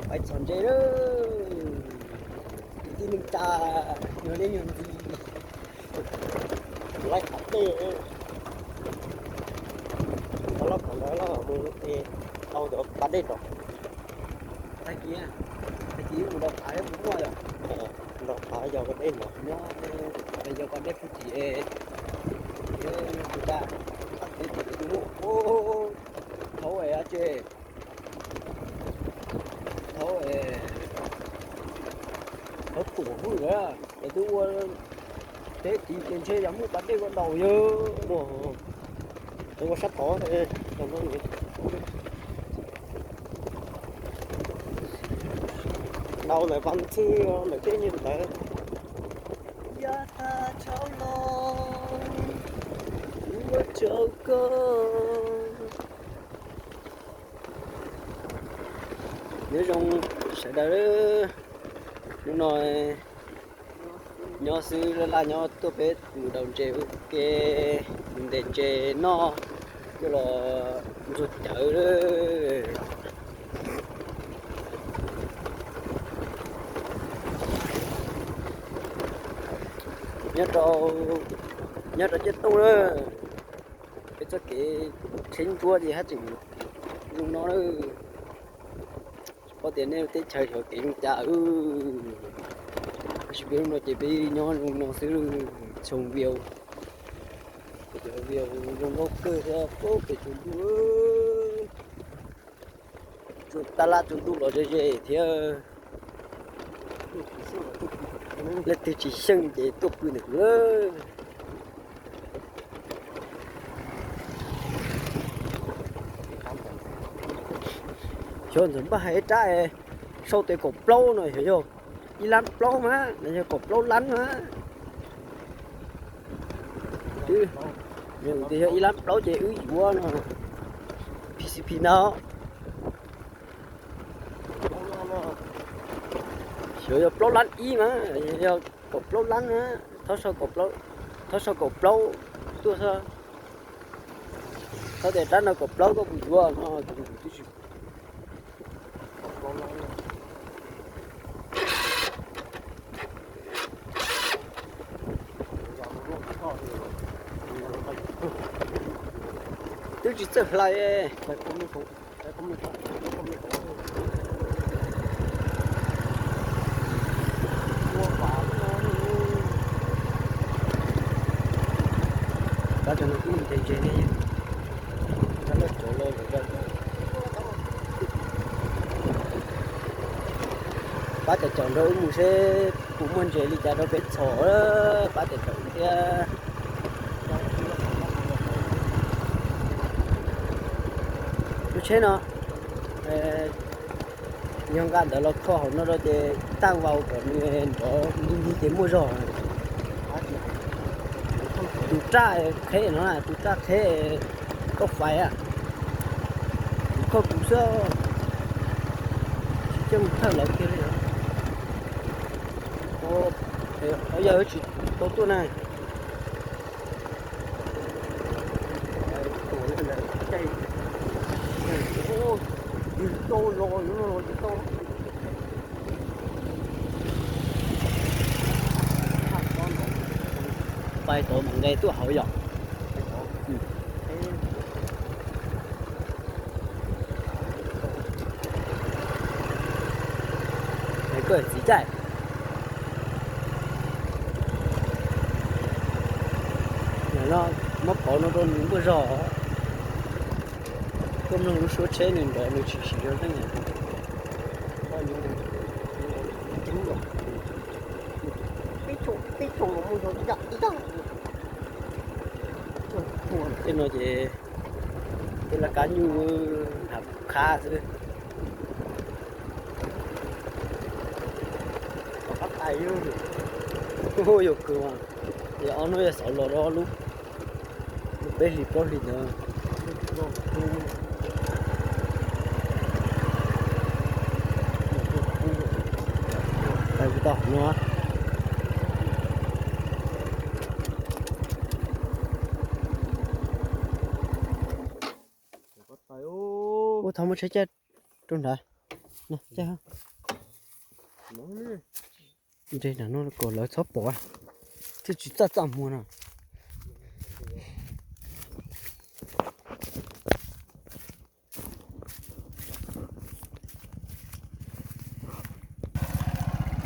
Pais txhom ntses lawm. Kwv tij neej tsa, nyuag liab nyuag ntxhi, laij qhov dej, qhov loj qhov ntawd los mus tes tau cov pas dej rau. Tag kis, tag kis mus nraum qhav mus muaj yom. Nraum qhav yog pas dej no. Nyob, yog pas dej pug tim es, yog tus da, thaum es tse, thaum, thaum tuam hwj lawm, es twb ua teb tid ces ntshe yog muaj pas dej ua daus yog muaj, ua sab tod, dau ntawm pas ntxhw, ntawm tej nyuag ntawd. Yog tag tshauv no, kuv ua rau koj. Nyob zoo sawv daws, hnub no nyob xwb laj laj nyob tuaj peb mus daus ntses ua ke, mus ntes ntses noj, coj los ntxuag cawv. Nyob rau, nyob rau Ciaj Tooj na, peb txoj kev tsheb ntsuab ces haj tseem zoo no na. Tsis paub tias nej teb chaws xyov kev zoo cas. Tab sis peb lub no ces peb nyob zoo no xwb, txhoov view, cov view zoo nkauj kawg thiab, pem tsaus ntuj, tsaus tab laj tsaus ntuj los ze ze thiab. Leej twg tsis xyeej ces tuaj pw ntawm kuv. Xyov ntxawm npaj hais rab sau tes kaum plaub no xyov yog ib lab plaub mas, no yog kaum plaub lab mas. Tias yog ib lab plaub ces wb yuav no, P C P no. Xyov yog plaub lab ib mas, yog kaum plaub lab na, thaub sau kaum plaub tuaj xwb. Thaub tias rab no kaum plaub koj puas yuav no, tus twb tsis twb tsis txawj hlais. Pab cov no kuj mus ntse ntse ne, lawv cov los lawm. Pab cov caum nrog wb mus seb puas muaj ntses li cas rau peb txhom, pab cov caum thiab. Lub tsheb no yog nqa ntawd los kho hauv no rau ces tag vau kom nws nrov lig lig ces muaj zog. Tus raj qheb no, tus raj qheb koj fais, kuv kho kuv xwb, tsis coj mus thawj lawv kiag li. Yog tsis tau tuaj na. Pais tod mus nqe tuaj hauv yom. Koj txiv caij no muab pauv no rau nws muaj zog. Koj mloog lub suab tsheb nws nrov nws tsis siv zog leej. Tej no ces tej laj kab nyuj hav khab xwb. Yog kawg mas, ces ob hnub yog xauv los rau lub, lub peb hlis plaub hlis ntawd. Pais tau no. Ua thov muab tsheb caij rau nrad. Nres nram no kom lawv txhob pom, thiaj tsis txaj txaj muag no.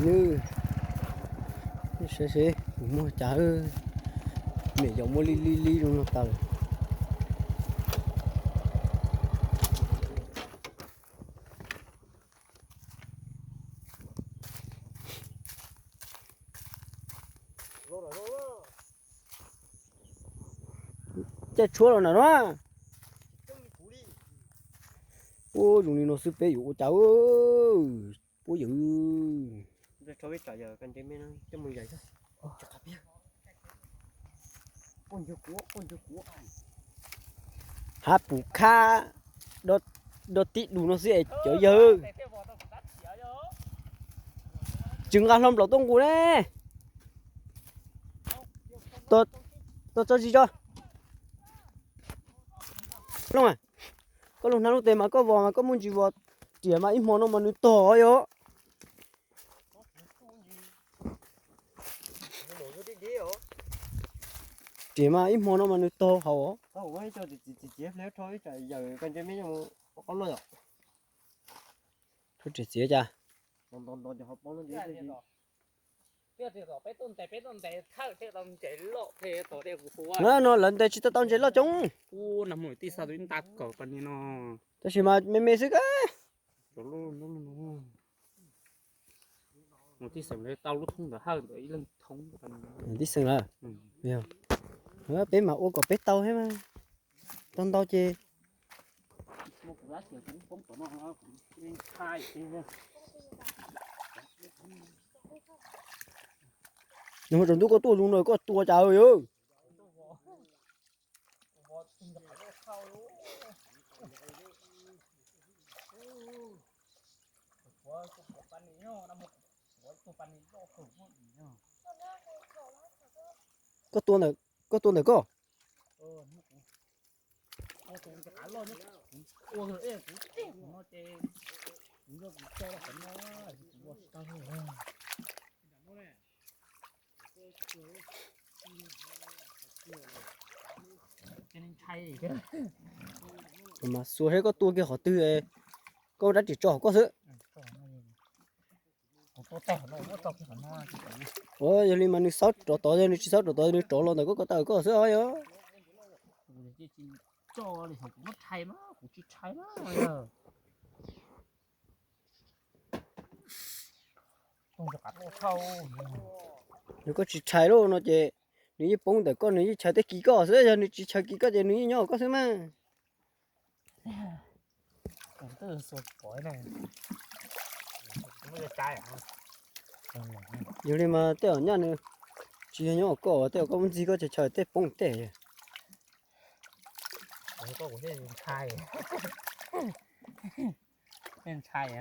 Nws, saib seb kuv muaj cas, niam yau muaj li li li zoo no tas lawm. Caij tshuab los na no. Ua zoo li no xwb peb yuav ua cas, puab yawg. Hab pum khab do tib dus no xwb es cov yawg. Tsis nqa hlo nplaum tuaj nqus ne. Tuaj tso zis tso. Looj, koj lug hnab lub tes mas koj vos mas koj muaj ntsis vos, riam mas ib hmo no mas nws tog yom. Riam mas ib hmo no mas nws tog hauv. Rhuav riam txiav cas. No lawv ntes tsis tau tau ntses loj coob. Tab sis mas me me xwb kab. Tib xeem lawv tau lub thoob ntawd hawj ntawd ib leeg thoob. Tib xeem lawm. Peb mas ua kom peb tau thiab mas. Tau ntau ces nws mus tsaus ntuj koj tuaj zoo no koj tua cas yog. Koj tua ntawm koj. Mas xua seb koj tua kiag qhov twg, koj ua dab tsi tso hauv koj xwb. Ua yog li mas nws xaub rov tod, yog nws tsis xaub rov tod nws rov los ntawm koj ko taw koj xwb os yog. Nws koj tsis tshais lawm no ces nws yeej poob ntawm koj, nws yeej chaws tej kis koj xwb, yog nws tsis chaws kis koj ces nws yeej nyob hauv koj xwb mas. Yog li mas tej zaum nyaj nws tsis yog nyob hauv koj, tej zaum koj muab ntxig koj chaws chaws tej poob tej. Ntshai a.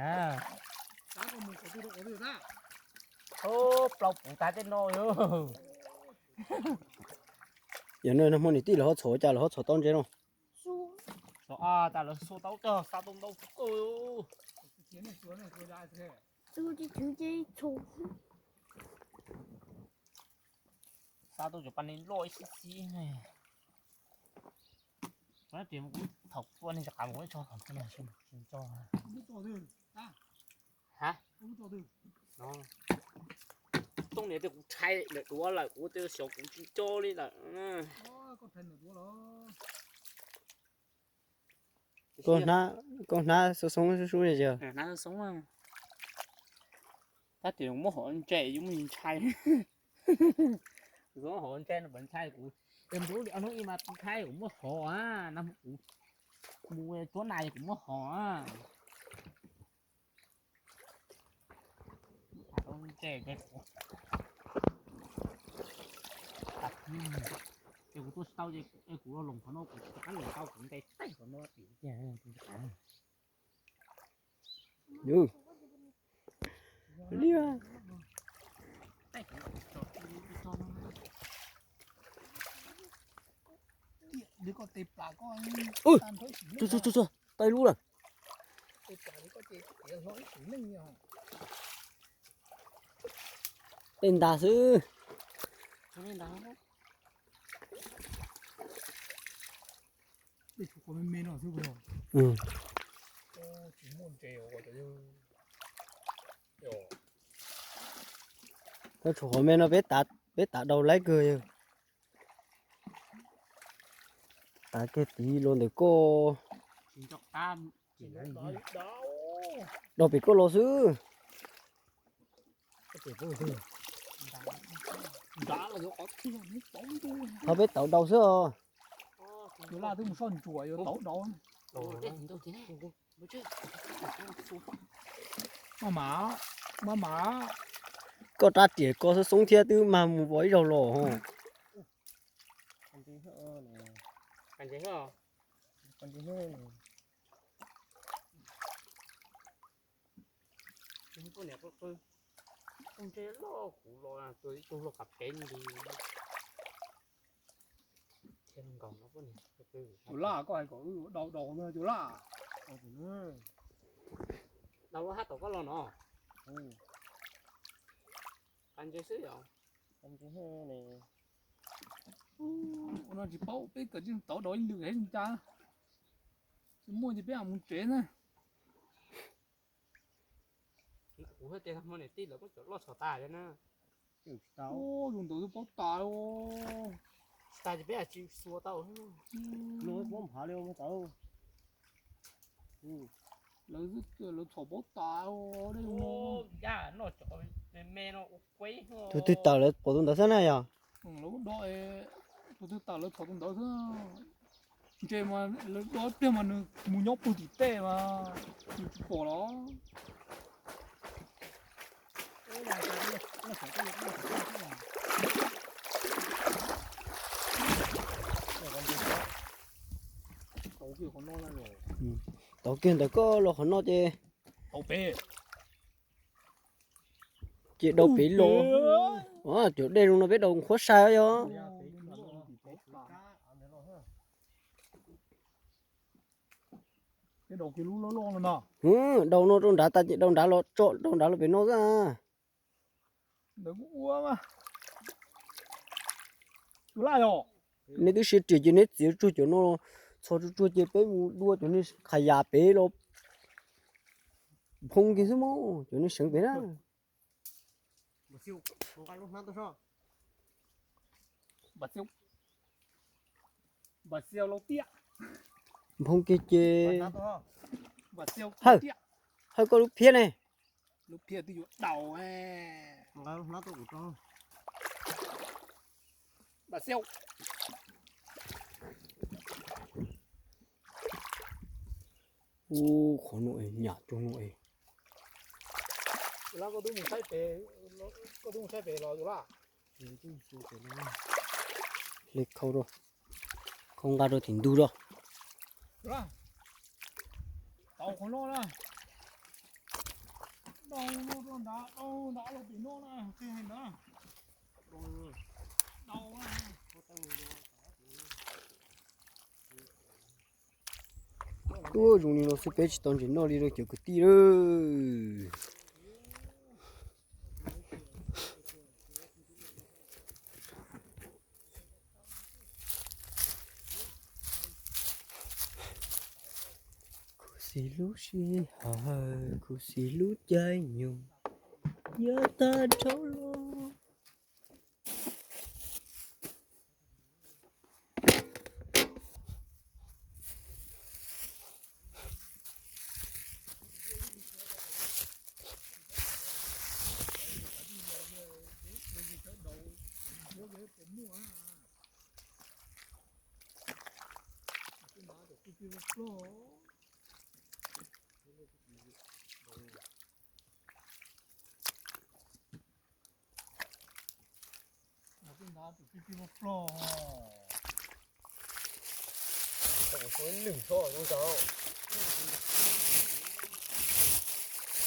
Plaub puv tas tej no. Yog no hmo niam tij lawv ho txhom cas lawv ho txhom tau ntses no? Txhom tas lawv xua tau cog xa tau ntau kawg. Xa tau cov pas ni loj ib xib xib ne. Thaum tua ne, tso qab mus tso thaum tua ne. Hab, toob niam tias kuv rhais ntawm duav lawm, kuv tias xyov kuv tsis nco li lawm. Koj hnab xoob xoob sub sub li. Hnab xoob xoob, tab tis muab hov ntse yuav muaj ntshai. Hov ntse no pas ntshai kuv, es nrub li ob hnub ib mas ntshai kuv muab hov a, kuv mus cuab nas kuv muab hov a. Ces kuv tuaj tsis tau ces kuv los loos qhov no, kuv tsis rov qab loos tau, kuv ntes taig qhov no tim kiag. Li, ua, ua, ua, ua, tau ib lub lawm. Tej ntas xwb. Tau tshuav qhov me no peb tav, peb tav dau laib kawg yog. Tav kiag tid los ntawm koj. Dau pem koj los xwb. Qhov peb tauv dau xwb os. Koj rab riam ko xoob xoob thiab twb mag mus vov ib zaug los. Tus niam qw qw, tus ntse loj kuv los tus ib tug hluas qav phev li. Tus Laj, koj hais kom wb dau dau no tus Laj. Dau lub hab tom koj los no. Qav ntse xwb yom. Ua no tsis paub peb kawm tsis tau dau ib lwm hev li cas. Tsis muaj ces peb mus tsev na. Kuv hais tias hmo niam tij lawv muab cov loj txhos tas thiab na. Ua tus ntawd paub tas. Tsis tas ces peb tsis xuas tau. Lawv txhom paub tas. Yaj noj cov me me no ua kueb. Tus twg tawm lawv pom tus ntawd xwb na yog? Lawv do, tus twg tawm lawv txhom tus ntawd xwb. Ntse mas lawv do pliag mas nws mus nyob puag tim tej mas nws tsis pom los. Tau kiag ntawm koj los qhov no ces, ces dau pem los. Cov dej zoo no peb dau qhuav sai yog. Dau no rau nrad tas ces dau nrad los tso rau nrad los pem no xwb. Nej twb siab riam ces neb txiav tsuag cov no txhos tsuag tsuag ces peb mus dua cov niag qhov yas pem los phoo kiag xwb mog, cov niag seev pem na. Phoo kiag ces, hawj, hawj koj lub phiab ne. Ub, qhov no es nyam cuag no es. Hle khau rau, khau nqa rau tim ntug rau. Ub, zoo li no xwb peb tsis tau ntses noj li rau cov kwv tij lawm. Khuv xim lub sij hawm, khuv xim lub caij nyoog, yav tag nrho los.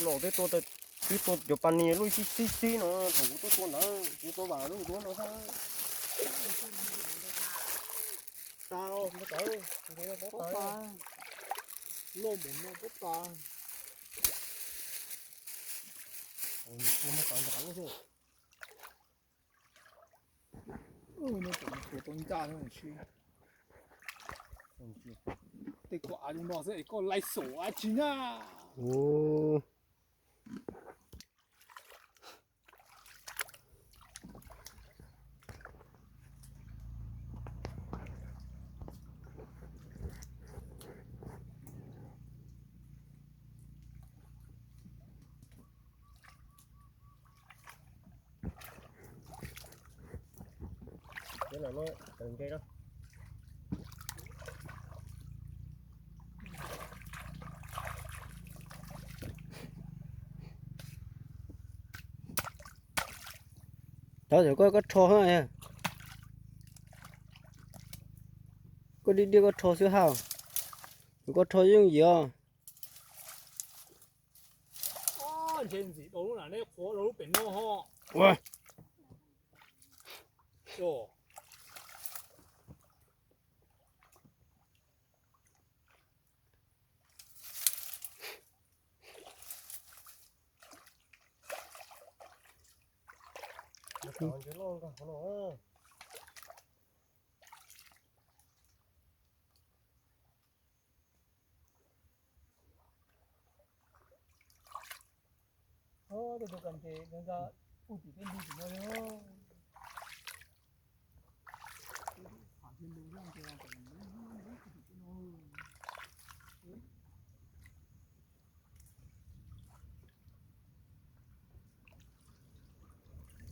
Los twb tua, twb tua cov pas ni lub xib xib xib no, thaum kuv tuaj tua ntawd kuv tua vam lub duab no xwb. Tau, tau, loj npaum no pob tas. Tej ko av no xwb es koj laij xom dab tsi na. Tau, koj, koj rho, koj dib diab koj rho xwb hab. Koj rho yooj yim os. Ntshe ntxim dhau lub na, neb qhuav rau lub pem no ho.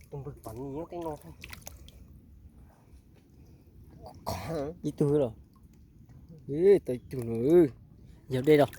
Tus npawg pam ni nyob tej no. Ib tug los, tau ib tug no, yog dej los.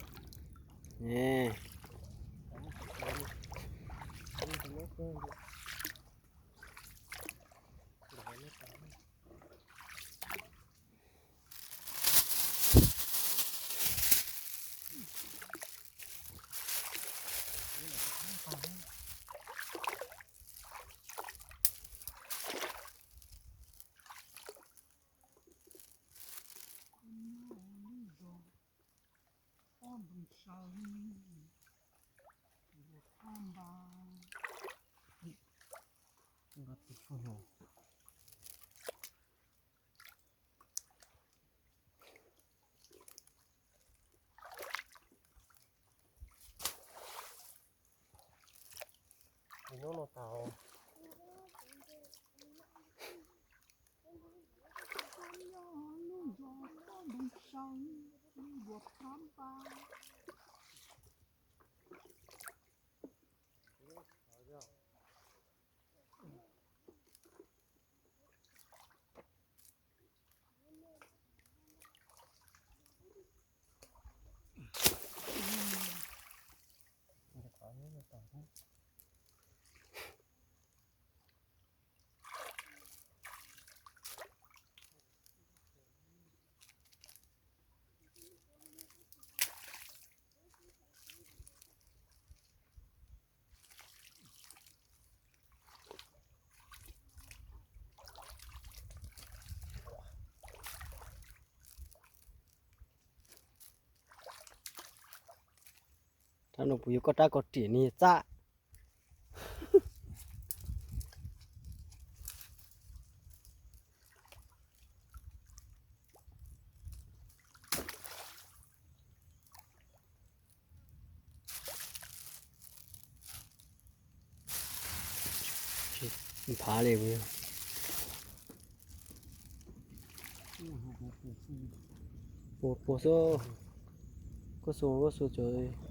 Thaum no puas yog koj rab koj riam ni txaj. Phav li, puas, puas xwb, koj xuas, koj xuas cov